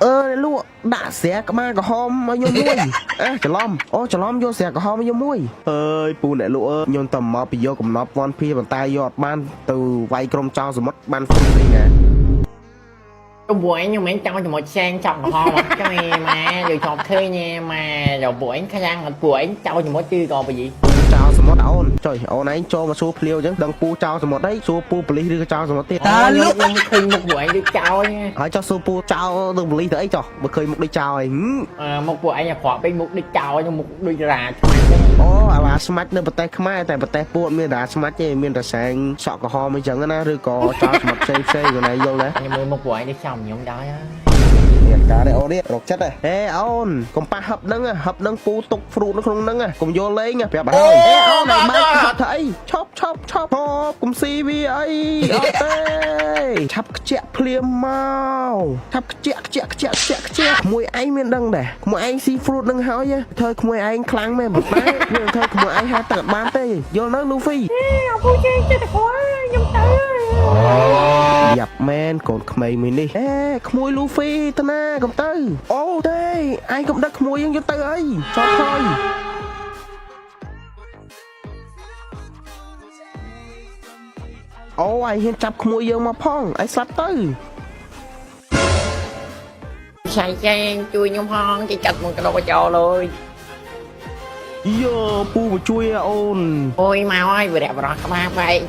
អឺអ្នកលក់ដាក់ស្រាក្បាលក្រហមឲ្យខ្ញុំមួយអេច្រឡំអូច្រឡំយកស្រាក្រហមឲ្យខ្ញុំមួយអើយពូអ្នកលក់អើយខ្ញុំតែមកពីយកកំណប់ One Piece ប៉ុន្តែយកអត់បានទៅវាយក្រុមចោលសមុទ្របានហ្វ្រីទេណា Trong buổi nhưng mà trong một sang trong ho mà cái mà rồi chọc khơi nha mà rồi buổi khai ăn buổi cho một chưa còn cái gì. ពូចោលសមុទ្រអូនចុយអូនឯងចូលមកសួរភ្លាវអញ្ចឹងដឹងពូចោលសមុទ្រអីសួរពូប៉ូលីសឬក៏ចោលសមុទ្រទៀត តើលោកឃើញមុខពួកឯងដូចចោល ហើយចុះសួរពូចោលទៅប៉ូលីសទៅអីចុះបើឃើញមុខដូចចោលអីហឹម អឺមុខពួកឯងអាក្រក់ពេកមុខដូចចោលមុខដូចរាឆ្មាច់ហ្នឹង អូអាឡាស្មាច់នៅប្រទេសខ្មែរតែប្រទេសពូអត់មានតាស្មាច់ទេមានតែសែងសក់ក្រហមអីចឹងណាឬក៏ចោលសមុទ្រផ្សេងផ្សេងខ្លួនឯងយល់ទេ ខ្ញុំមើលមុខពួកឯងដូចចំខ្ញុំដែរ នេះការនេះអូននេះរកចិត្តហ៎ហេអូនកុំប៉ះហឹបហ្នឹងហឹបហ្នឹងពូទុកហ្វ្រូតនៅក្នុងហ្នឹងកុំយកលេងប្រាប់ឲ្យហេអូនឲ្យបើកហឹបធ្វើអីឈប់ឈប់ឈប់ហបកុំស៊ីវាអីអត់ទេឆាប់ខ្ជាក់ភ្លាមមកឆាប់ខ្ជាក់ខ្ជាក់ខ្ជាក់ខ្ជាក់ខ្ជាក់ក្មួយឯងមានដឹងដែរក្មួយឯងស៊ីហ្វ្រូតហ្នឹងហើយធ្វើក្មួយឯងខ្លាំងមែនប៉ុន្តែវាធ្វើក្មួយឯងហាទឹកអត់បានទេយល់នៅលូហ្វី អពូជេចិត្តតែខ្ញុំទៅ យ៉ាប់មែនកូនក្មេងមួយនេះអេក្មួយលូហ្វីទៅណាកុំទៅអូទេឯងកុំដឹកក្មួយយើងយកទៅអីចប់ហើយអូឯងហ៊ានចាប់ក្មួយយើងមកផងឯងស្លាប់ទៅ ឆៃចែងជួយខ្ញុំផងគេចាត់មកកដោចោលអើយ យោពូមកជួយអូន អូយមកហើយវរៈបរោះក្បាលបែក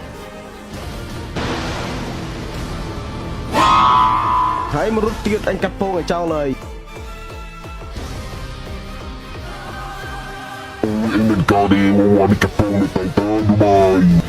ហើយមករត់ទៀតអញកាត់ពងឲ្យចោលហើយ In the garden, we want to phone it like Dubai.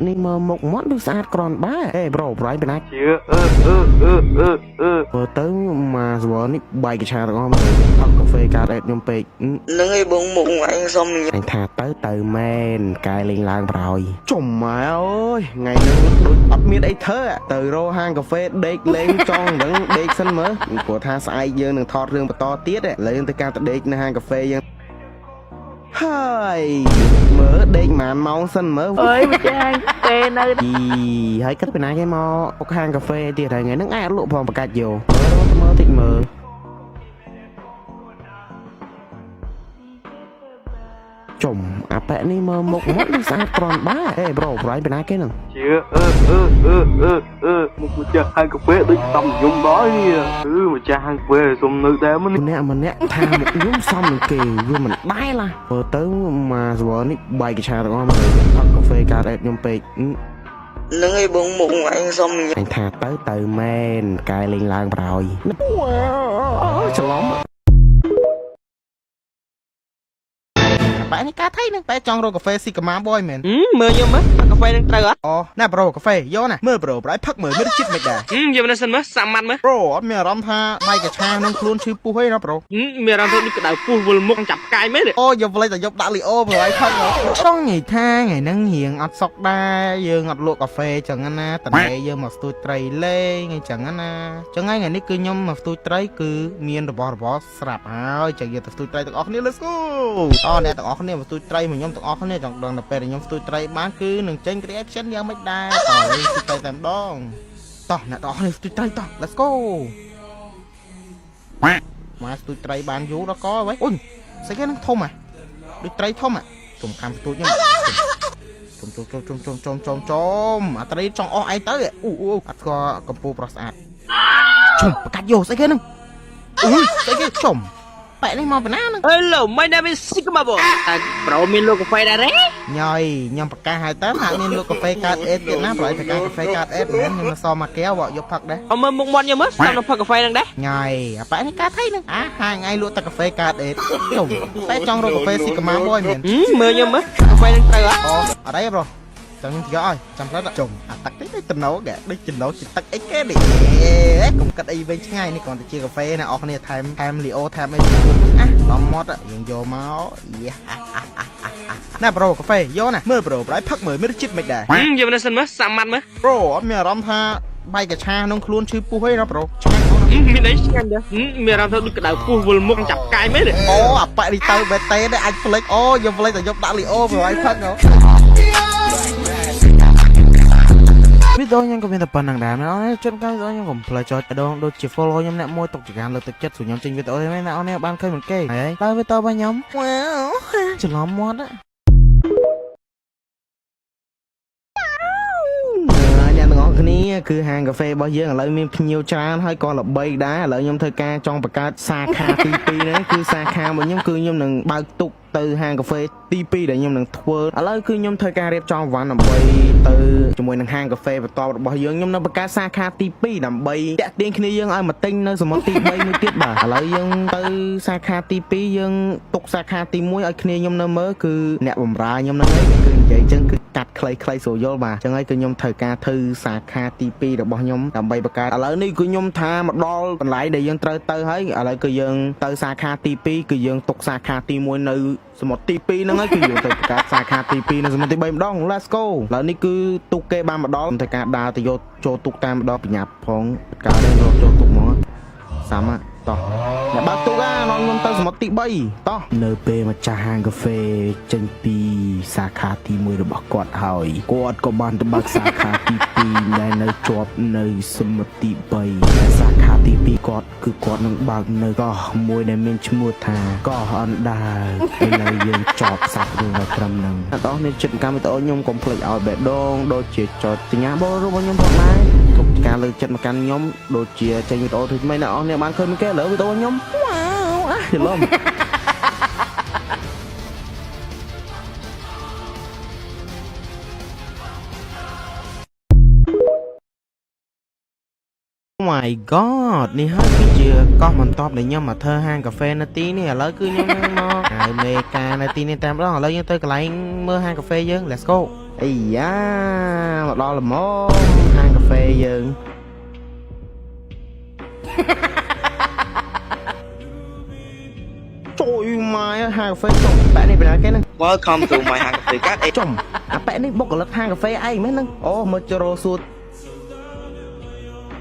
នេះមើលមុខមាត់ដូចស្អាតក្រនបាហេប្រូប្រៃពីណា ជឿអឺអឺអឺអឺអឺ មើលទៅមកស្វនេះបាយកឆាទាំងអស់មើលផឹកកាហ្វេកាតអេតខ្ញុំពេក ហ្នឹងឯងបងមុខឯងសុំញ៉ាំ អញថាទៅទៅមែនកែលេងឡើងប្រហើយចុំម៉ែអើយថ្ងៃនេះដូចអត់មានអីធ្វើទៅរកហាងកាហ្វេដេកលេងចង់ហ្នឹងដេកសិនមើលព្រោះថាស្អែកយើងនឹងថតរឿងបន្តទៀតឥឡូវយើងទៅការទៅដេកនៅហាងកាហ្វេយើងហើយមើលដេកប៉ុន្មានម៉ោងសិនមើល អើយម្ចាស់ពេលនៅ អីហើយគិតពីណាគេមកអុកហាងកាហ្វេទៀតហើយថ្ងៃហ្នឹងឯងអត់លក់ផងបកាច់យោមើលតិចមើល ចំអាប៉ែនេះមើលមុខមាត់ដូចស្អាតក្រនបាហេប្រូប្រៃពីណាគេហ្នឹង ជឿអឺអឺអឺអឺអឺមុខម្ចាស់ហាងកាហ្វេដូចសំញំដល់នេះអឺម្ចាស់ហាងកាហ្វេសុំនៅដែរមកនេះ ម្នាក់ម្នាក់ថាមុខខ្ញុំសមនឹងគេវាមិនដែរឡាមើលទៅមកស្វនេះបាយកឆាទាំងអស់មើលផឹកកាហ្វេកាតអេតខ្ញុំពេក ហ្នឹងឯងបងមុខឯងសុំញ៉ាំ អញថាទៅទៅមែនកែលេងឡើងប្រហើយច្រឡំ បែនេះការថៃនឹងបែចង់រកកាហ្វេស៊ីកាម៉ាបយមែន មើលខ្ញុំមើលផឹកកាហ្វេនឹងត្រូវអត់ អូណែប្រូកាហ្វេយកណាមើលប្រូប្រយផឹកមើលមានរសជាតិមិនដែរ យកនៅសិនមើលសាម៉ាត់មើល ប្រូអត់មានអារម្មណ៍ថាបាយកឆាក្នុងខ្លួនឈឺពោះអីណាប្រូ មានអារម្មណ៍ថាដូចក្តៅពោះវិលមុខចាប់ផ្កាយមែន អូយកផ្លេចតែយកដាក់លីអូប្រយផឹកចង់និយាយថាថ្ងៃហ្នឹងរៀងអត់សុកដែរយើងអត់លក់កាហ្វេចឹងណាតតែយើងមកស្ទូចត្រីលេងអីចឹងណាចឹងថ្ងៃនេះគឺខ្ញុំមកស្ទូចត្រីគឺមានរបស់របរស្រាប់ហើយចឹងយើងទៅស្ទូចត្រីទាំងអស់គ្នា Let's go តអ្នកទាំងអស់គ្នាមកស្ទូចត្រីមកខ្ញុំទាំងអស់គ្នាចង់ដឹងដល់ពេលដែលខ្ញុំស្ទូចត្រីបានគឺនឹងចេញ reaction យ៉ាងម៉េចដែរតលេងស្ទូចត្រីតែម្ដងតោះអ្នកទាំងអស់គ្នាស្ទូចត្រីតោះ Let's go មកស្ទូចត្រីបានយូរដល់កអ្វីអូយស្អីគេហ្នឹងធំហ៎ដូចត្រីធំហ៎ជុំខាំស្ទូចខ្ញុំជុំជុំជុំជុំជុំជុំជុំជុំអាត្រីចង់អស់ឯងទៅអូអូអត់ស្គាល់កម្ពូប្រុសស្អាតជុំប្រកាច់យោស្អីគេហ្នឹងអូយស្អីគេជុំបែកនេះមកពីណាហ្នឹង Hello, my name is Sigma Boy តើប្រូមានលក់កាហ្វេដែរទេ ញ៉យខ្ញុំប្រកាសហើយតើហាក់មានលក់កាហ្វេកាតអេតទៀតណាប្រហែលប្រកាសកាហ្វេកាតអេតមែនខ្ញុំមកសមមកកែវយកផឹកដែរ អមមើលមុខមាត់ខ្ញុំមើលស្ដាប់នៅផឹកកាហ្វេនឹងដែរ ញ៉យអាប៉ែនេះកាថៃហ្នឹងអាហាងឯងលក់តែកាហ្វេកាតអេតជុំតែចង់រកកាហ្វេស៊ីកាម៉ាបយមែន មើលខ្ញុំមើលកាហ្វេនឹងត្រូវអត់ អូអត់អីប្រូចាំខ្ញុំយកឲ្យចាំផ្លែជុំអាទឹកនេះដូចតំណោកដូចចំណោជាទឹកអីគេនេះអេកុំគិតអីវិញឆ្ងាយនេះគ្រាន់តែជាកាហ្វេណាអស់គ្នាថែមថែមលីអូថែមអីអាដល់មាត់យើងយកមកយ៉ាណែប្រូកាហ្វេយកណាមើលប្រូប្រយផឹកមើលមានរសជាតិមិនដែរ យកនៅសិនមើលសាម៉ាត់មើល ប្រូអត់មានអារម្មណ៍ថាបាយកឆាក្នុងខ្លួនឈឺពោះអីណាប្រូឆ្ងាញ់អូន មានអីឆ្ងាញ់ដែរមានអារម្មណ៍ថាដូចក្តៅពោះវិលមុខចាប់ផ្កាយមែន អូអាប៉ែនេះទៅបេតេដែរអាចផ្លេចអូយកផ្លេចតែយកដាក់លីអូប្រយផឹកហ៎វា វីដេអូខ្ញុំក៏មានតែប៉ុណ្្នឹងដែរអ្នកនរជិតកាវីដេអូខ្ញុំកុំភ្លេចចុចដងដូចជា follow ខ្ញុំអ្នកមួយទុកជាការលើកទឹកចិត្តសម្រាប់ខ្ញុំចេញវីដេអូនេះអ្នកនរបានឃើញមិនគេហើយដល់វីដេអូរបស់ខ្ញុំវ៉ាវច្រឡំមាត់អ្នកទាំងអស់គ្នាគឺហាងកាហ្វេរបស់យើងឥឡូវមានភ្ញៀវច្រើនហើយក៏ល្បីដែរឥឡូវខ្ញុំធ្វើការចង់បង្កើតសាខាទី2ហ្នឹងគឺសាខារបស់ខ្ញុំគឺខ្ញុំនឹងបើកទុកទៅហាងកាហ្វេទី2ដែលខ្ញុំនឹងធ្វើឥឡូវគឺខ្ញុំធ្វើការរៀបចំវ៉ាន់ដើម្បីទៅជាមួយនឹងហាងកាហ្វេបន្ទាប់របស់យើងខ្ញុំនឹងបង្កើតសាខាទី2ដើម្បីតាក់ទាញគ្នាយើងឲ្យមកទិញនៅសមុទ្រទី3មួយទៀតបាទឥឡូវយើងទៅសាខាទី2យើងទុកសាខាទី1ឲ្យគ្នាខ្ញុំនៅមើលគឺអ្នកបំរើខ្ញុំហ្នឹងឯងគឺនិយាយចឹងគឺកាត់ខ្លីៗស្រួលយល់បាទចឹងហើយគឺខ្ញុំត្រូវការធ្វើសាខាទី2របស់ខ្ញុំដើម្បីបង្កើតឥឡូវនេះគឺខ្ញុំថាមកដល់កន្លែងដែលយើងត្រូវទៅហើយឥឡូវគឺយើងទៅសាខាទី2គឺយើងទុកសាខាទី1នៅសមុទ្រទី2ហ្នឹងហើយគឺយើងទៅបង្កើតសាខាទី2នៅសមុទ្រទី3ម្ដង Let's go ឥឡូវនេះគឺទុកគេបានមកដល់ត្រូវការដើរទៅយកចូលទុកតាមម្ដងប្រញាប់ផងកើតរកចូលទុកហ្មងសាមតោះអ្នកបើកទូកអានាំខ្ញុំទៅសមុទ្រទី3តោះនៅពេលម្ចាស់ហាងកាហ្វេចេញពីសាខាទី1របស់គាត់ហើយគាត់ក៏បានទៅបើកសាខាទី2ដែលនៅជាប់នៅសមុទ្រទី3และសាខាទី2គាត់គឺគាត់នឹងបើកនៅកោះមួយដែលមានឈ្មោះថាកោះអណ្ដើកឥឡូវយើងចប់សាប់រឿងដល់ត្រឹមហ្នឹងអ្នកនរគ្នាចិត្តកម្មវីដេអូខ្ញុំកុំភ្លេចឲ្យបេះដូងដូចជាចុចសញ្ញាបូរបស់ខ្ញុំផងដែរទុកការលើកចិត្តមកកាន់ខ្ញុំដូចជាចេញវីដេអូថ្មីៗអ្នកនរគ្នាបានឃើញគេឥឡូវវីដេអូខ្ញុំវ៉ាវអាច្រឡំ My god នេះហើយគឺជាកោះបន្ទាប់ដែលខ្ញុំមកធ្វើហាងកាហ្វេនៅទីនេះឥឡូវគឺខ្ញុំនឹងមកហើយមេការនៅទីនេះតែម្ដងឥឡូវយើងទៅកន្លែងមើលហាងកាហ្វេយើង Let's go អីយ៉ាមកដល់ល្មមហាងកាហ្វេយើង ជួយម៉ាយហាងកាហ្វេចុំបែបនេះពីណាគេហ្នឹង Welcome to my ហាងកាហ្វេកាត់អេ ចុំអាប៉ែនេះបុគ្គលិកហាងកាហ្វេឯងមែនហ្នឹងអូមើលចូលសួរ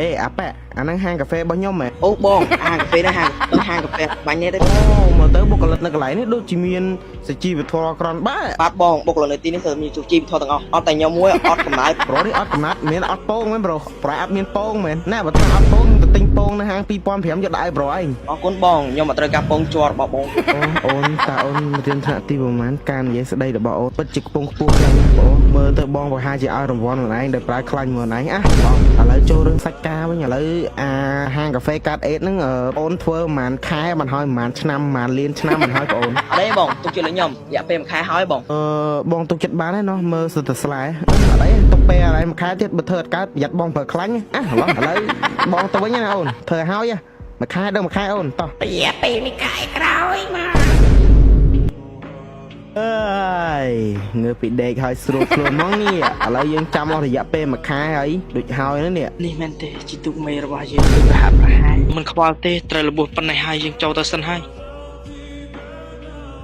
អេអាប៉ែអាហ្នឹងហាងកាហ្វេរបស់ខ្ញុំមែន អូបងហាងកាហ្វេនេះហាងហាងកាហ្វេបាញ់នេះទេ អូមើលទៅបុគ្គលិកនៅកន្លែងនេះដូចជាមានសជីវធម៌ក្រនបែ បាទបងបុគ្គលិកនៅទីនេះគឺមានជោគជ័យធទាំងអស់អត់តែខ្ញុំមួយអត់កំណើត ប្រូនេះអត់កំណត់មានអត់ពងមែនប្រូប្រែអត់មានពងមែនណែបើថាអត់ពងខ្ញុំទៅទិញពងនៅហាង2005យកដាក់ឲ្យប្រូឯង អរគុណបងខ្ញុំអត់ត្រូវការពងជ័ររបស់បង អូអូនតាអូនរៀនថ្នាក់ទីប្រហែលការនិយាយស្ដីរបស់អូនពិតជាខ្ពង់ខ្ពស់ខ្លាំងណាស់បងមើលទៅបងប្រហែលជាឲ្យរង្វាន់ខ្លួនឯងដោយប្រើខ្លាញ់មើលខ្លួនឯងអាបងឥឡូវចូលរឿងសាច់ការវិញឥឡូវអាហាងកាហ្វេកាត់អេតហ្នឹងអូនធ្វើប្រហែលខែមិនហើយប្រហែលឆ្នាំប្រហែលលានឆ្នាំមិនហើយបងអូន អត់ទេបងទុកចិត្តលើខ្ញុំរយៈពេលមួយខែហើយបង អឺបងទុកចិត្តបានហើយណោះមើលសិតតែស្លែអត់អីទុកពេលអីមួយខែទៀតបើធ្វើអត់កើតប្រយ័ត្នបងប្រើខ្លាញ់អាឡោះឥឡូវបងទៅវិញណាអូនធ្វើឲ្យហើយមួយខែដល់មួយខែអូនតោះ រយៈពេលមួយខែក្រោយមក អើយងើបពីដេកហើយស្រួលខ្លួនហ្មងនេះឥឡូវយើងចាំអស់រយៈពេលមួយខែហើយដូចហើយហ្នឹងនេះ នេះមែនទេជាទូកមេរបស់យើងគឺប្រហាក់ប្រហែលមិនខ្វល់ទេត្រូវរបួសប៉ុណ្ណេះហើយយើងចូលទៅសិនហើយ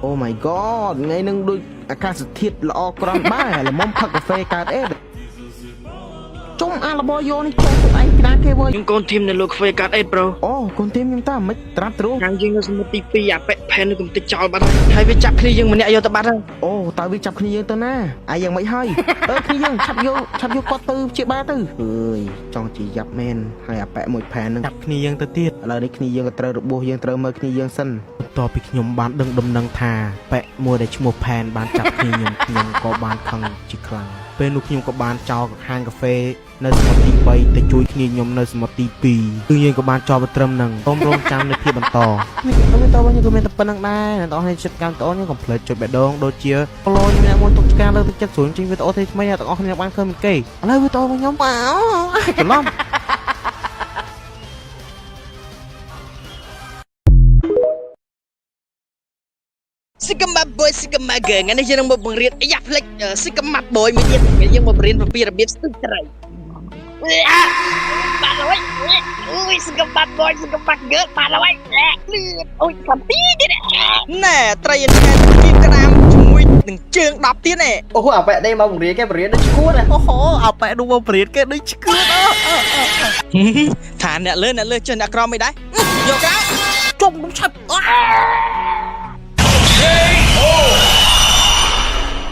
អូ my god ថ្ងៃហ្នឹងដូចអាកាសធាតុល្អក្រំបែល្មមផឹកកាហ្វេកើតអេជុំអាលបយោនេះចូលទុកឯងពីណាគេវើយ ខ្ញុំកូនធីមនៅលោកខ្វេកាត់អេប្រូ អូកូនទីមខ្ញុំតាមិនត្រាប់ត្រួ ខាងយើងនៅសមុទ្រទី2អាប៉ែផែននៅកំតិចចោលបាត់ហើយហើយវាចាប់គ្នាយើងម្នាក់យកទៅបាត់ហើយ អូតើវាចាប់គ្នាយើងទៅណាអាយយ៉ាងម៉េចហើយអឺគ្នាយើងឆាប់យកឆាប់យកគាត់ទៅជាបាទៅអើយចង់ជាយ៉ាប់មែនហើយអាប៉ែមួយផែនហ្នឹង ចាប់គ្នាយើងទៅទៀត ឥឡូវនេះគ្នាយើងក៏ត្រូវរបួសយើងត្រូវមើលគ្នាយើងសិន បន្ទាប់ពីខ្ញុំបានដឹងដំណឹងថាប៉ែមួយដែលឈ្មោះផែនបានចាប់គ្នាខ្ញុំខ្ញុំក៏បានខឹងជាខ្លាំងពេលនោះខ្ញុំក៏បានចោលហាងកាហ្វេនៅសមុទ្រទី3ទៅជួយគ្នាខ្ញុំនៅសមុទ្រទី2គឺយើងក៏បានចោលទៅត្រឹមហ្នឹងសូមរងចាំនៅភាពបន្តនេះខ្ញុំតវិញក៏មានតែប៉ុណ្្នឹងដែរអ្នកនរគ្នាចិត្តកម្មតអូនខ្ញុំកុំភ្លេចចុចបេះដូងដូចជា follow ខ្ញុំអ្នកមួយទុកការលើកទឹកចិត្តស្រួលចេញវីដេអូថ្មីៗអ្នកទាំងអស់គ្នាបានឃើញមិនគេឥឡូវវីដេអូរបស់ខ្ញុំវ៉ាវច្រឡំ សិកម៉ា boy សិកម៉ា girl ថ្ងៃនេះយើងនឹងមកបង្រៀនអាយ៉ាផ្លេចសិកម៉ា boy មួយទៀតថ្ងៃនេះយើងមកបង្រៀនពីរបៀបស្ទូចត្រីបាត់ហើយអូយសិកម៉ា boy សិកម៉ា girl បាត់ហើយលឿនអូយសំពីទៀតណែត្រីអនែជីបក្តាមជាមួយនឹងជើង10ទៀតណែ អូអាប៉ែនេះមកបង្រៀនគេបង្រៀនដូចឈួត អូហូអប៉ែនោះមកព្រាតគេដូចឈឿនអ ថាអ្នកលើអ្នកលើចុះអ្នកក្រមមិនដែរយកក្រោយ ជុំឆាប់